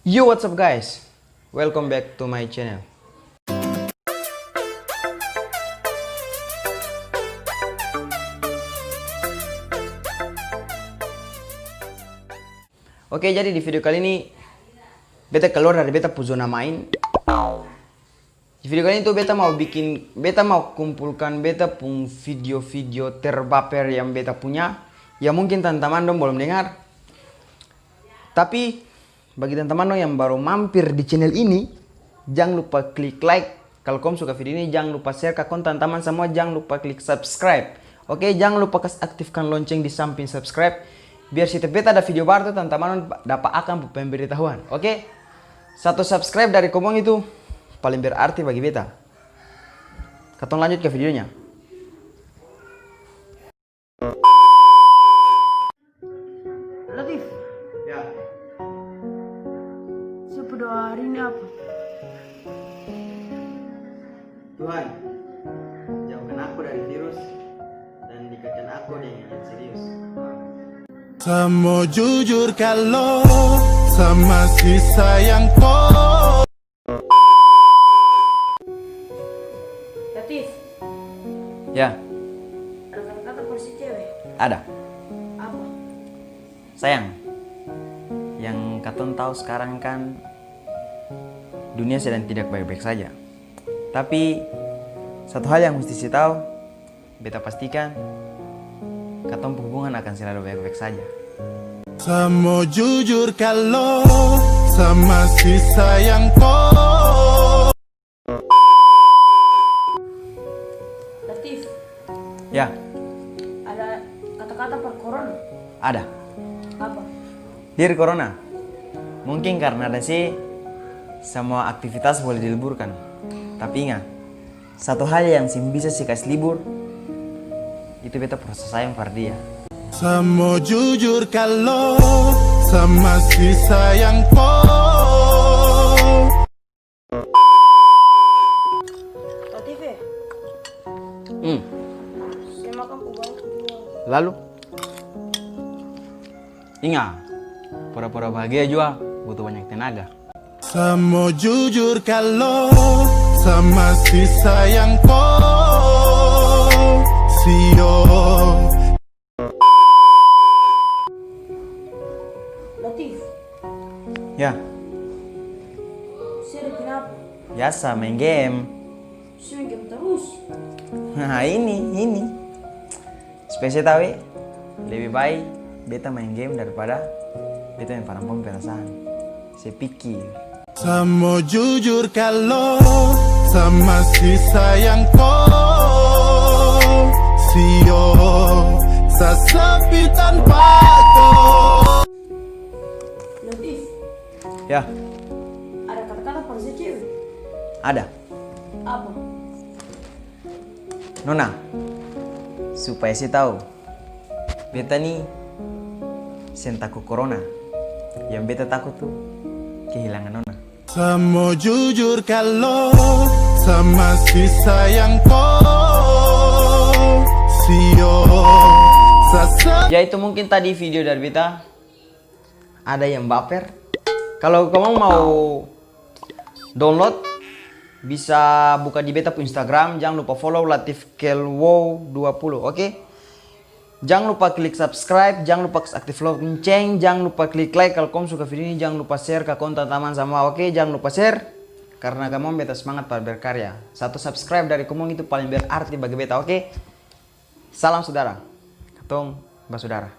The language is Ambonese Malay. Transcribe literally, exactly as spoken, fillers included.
Yo, what's up guys? Welcome back to my channel. Oke, jadi di video kali ini beta keluar dari beta pu zona main. Di video kali ini tuh beta mau bikin, beta mau kumpulkan beta pung video-video terbaper yang beta punya, yang mungkin tamang-tamang dong balom dengar. Tapi, bagi tamang-tamang dong yang baru mampir di channel ini, jang lupa klik like. Kalo kom suka video ini, jang lupa share. Ka kong tamang-tamang samua, jang lupa klik subscribe. Oke, jang lupa kas aktifkan lonceng di samping subscribe. Biar setiap beta ada video baru tuh, tamang-tamang dong dapa akang pemberitahuan. Oke? Satu subscribe dari komong itu paling berarti bagi beta. Katong lanjut ke videonya. Latif. Ya. Siapa doa hari ini apa? Tuhan, jauhkan aku dari virus dan dekatkan aku dengan yang serius. Sa mo jujur kalo sa masih sayang ko. Latif. Ya. Ada kata-kata par si cewe? Ada. Apa? Sayang, yang katong tau skarang kan dunia sedang tidak baik-baik saja. Tapi, satu hal yang musti se tau, beta pastikan, katong pung hubungan akan selalu baik-baik saja. Sa mo jujur kalo sa masih sayang ko. Latif. Ya. Ada kata-kata par corona? Ada. Apa? Dear corona, mungkin karna ada se, samua aktivitas boleh diliburkan. Tapi inga, satu hal yang seng bisa se kas libur, itu beta pu rasa sayang par dia. Sa mo jujur kalo sa masih sayang ko. Latif e. Hmm. Se makang pung banyak jua. Lalu? Inga, pura-pura bahagia jua butuh banyak tenaga. Sa mo jujur kalo sa masih sayang ko, sio. Latif. Ya. Se ada kenapa? Biasa, main game. Se main game tarus. Nah, ini, ini. Supaya se tau, e, lebih baik beta main game daripada beta main parampuang perasaan. Se pikir. Sa mo jujur kalo sa masih sayang ko, sio, sa sepi tanpa ko. Latif. Ya. Ada kata-kata par se cewe? Ada. Apa? Nona, supaya se tau, beta ni seng taku corona. Yang beta taku tu kehilangan nona. Sa mo jujur kalo sa masih sayang ko, sio, sa sa- Ya, itu mungkin tadi video dari beta. Ada yang baper. Kalo kamong mau download, bisa buka di beta pung Instagram, jang lupa follow Latif Kelwow dua puluh, oke? Jang lupa klik subscribe, jang lupa kas aktif lonceng, jang lupa klik like. Kalo kom suka video ini, jang lupa share ka kom tamang-tamang samua, oke? Jang lupa share, karna kamong beta semangat par berkarya. Satu subscribe dari komong itu paling berarti bagi beta, oke? Salam sudara, katong basudara.